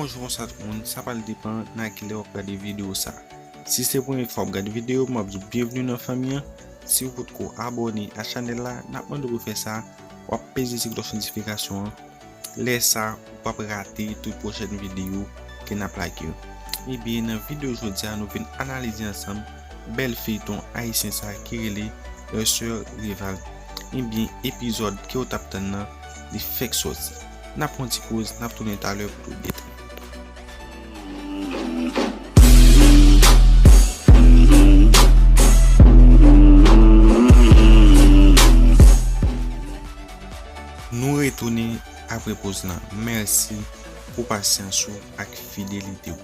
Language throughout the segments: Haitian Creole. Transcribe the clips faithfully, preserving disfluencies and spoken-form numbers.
Bonjou, bonswa tout moun, sa pral depann nan kilè w ap gade videyo sa. Si se premye fwa w ap gade videyo, m ap di w byenvni nan fanmi an. Si w potko abòne a chanèl la, n ap mande w pou w fè sa, w ap peze ti klòch notifikasyon an. Lè sa, ou p ap rate tout pwochèn videyo ke n ap lage yo. Ebyen, nan videyo jodi a, nou vin analize ansanm bèl feyton ayisyen sa ki rele Les Sœurs Revals. Ebyen, epizòd ke w t ap tann nan, li fèk sòti. N ap pran ti poz, n ap tounen talè pou tout detay. Nou retounen apre poz lan. Mèsi pou pasyans ou ak fidelite w.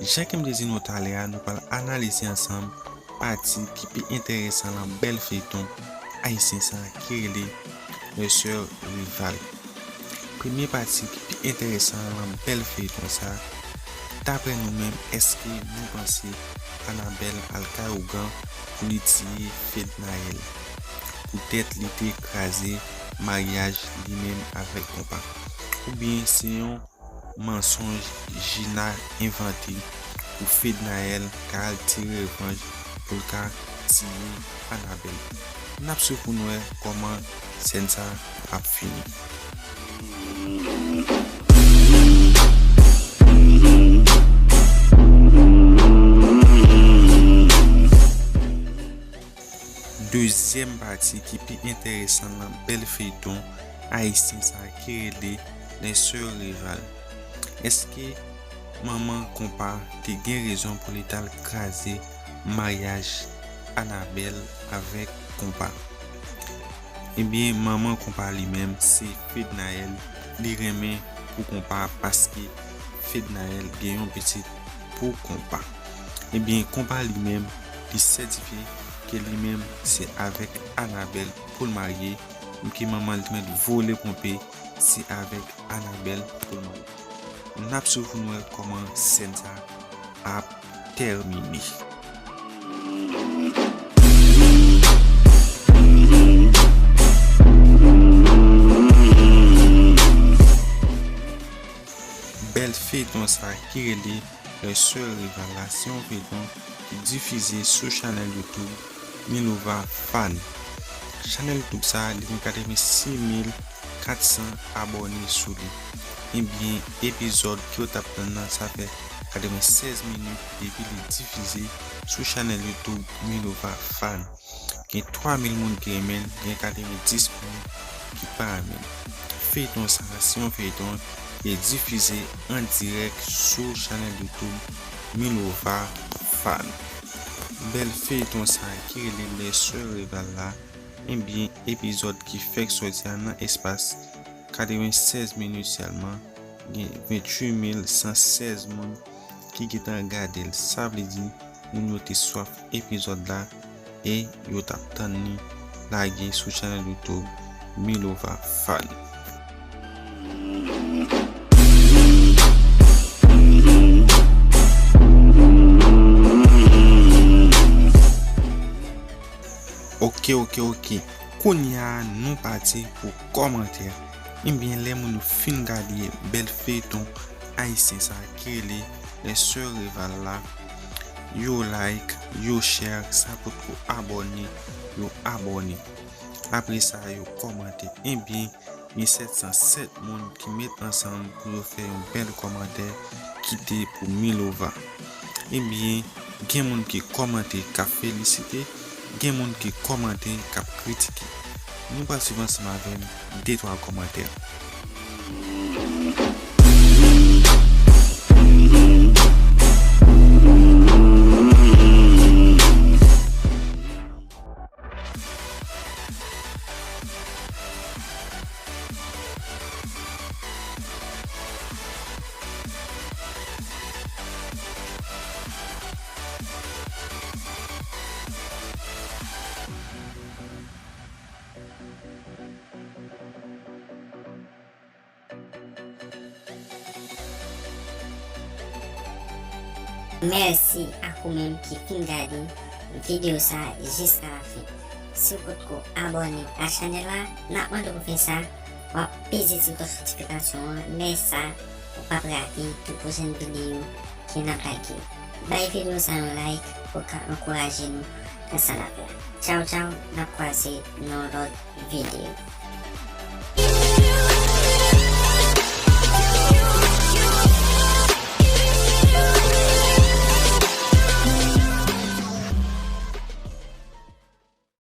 Jan ke m te di nou talè a, nou pral analize ansanm pati ki pi enteresan lan bèl feyton ayisyen sa ki rele Les Sœurs Revals. Premye pati ki pi enteresan lan bèl feyton sa, daprè nou menm, èske nou panse Anabèl al kay ougan pou li tiye Fednaelle poutèt li te kraze maryaj li menm avèk Konpa? Oubyen se yon mansonj Gina envante pou Fednaelle ka al tire revanj pou l ka tiye Anabèl? N ap swiv pou n wè kòman sèn sa ap fini. Dezyèm pati ki pi enteresan nan bèl feyton ayisyen sa ki rele Les Sœurs Revals. Èske manman Konpa te gen rezon pou li t al kraze maryaj Anabèl avèk Konpa? Ebyen, manman Konpa li menm, se Fednaelle li renmen pou Konpa, paske Fednaelle gen yon pitit pou Konpa. Ebyen, Konpa li menm, li sètifye ke li menm se avèk Anabèl pou l marye, ke manman li te mèt vole ponpe, se avèk Anabèl pou l marye. N ap swiv pou n wè kòman sèn sa ap tèmine. Bèl feyton sa ki rele Les Sœurs Revals la, se yon feyton ki difize sou chanèl YouTube Milova Fan. Chanèl YouTube sa, li gen katrevensis mil katsan abòne sou li. Ebyen, epizòd ke w t ap tann nan, sa fè katrevennsèz minit depi li difize sou chanèl YouTube Milova Fan. Gen twa mil moun ki renmen l, gen katrevendis moun ki pa renmen l. Feyton sa, se yon feyton ki difize an dirèk sou chanèl YouTube Milova Fan. Bèl feyton sa ki rele Les Sœurs Revals la, ebyen, epizòd ki fèk sòti a, nan espas katrevennsèz minit sèlman, gen venntuit mil san sèz moun ki gentan gade l. Sa vle di, moun yo te swaf epizòd la e yo t ap tann li lage sou chanèl YouTube Milova Fan. Oke, oke, oke. Kounye a, nou pati pou kòmantè. Ebyen, lè moun yo fin gade bèl feyton ayisyen sa ki rele Les Sœurs Revals la, yo like, yo share, sa potko abòne, yo abòne. Apre sa, yo kòmante. Ebyen, gen sèt san sèt moun ki met ansanm pou yo fè yon bèl kòmantè kite pou Milova. Ebyen, gen moun ki kòmante k ap felisite, gen moun ki kòmante k ap kritike. Nou pral swiv ansanm avè m de twa kòmantè. Mèsi ak ou menm ki fin gade videyo sa jiska lafen. Si w potko abòne a chanèl la, n ap mande w pou fè sa. W ap peze ti klòch notifikasyon an. Lè sa, ou p ap rate tout pwochèn videyo ke n ap lage. Bay videyo sa yon like pou ka ankouraje nou nan sa n ap fè. Tchaw tchaw, n ap kwaze nan yon lòt videyo.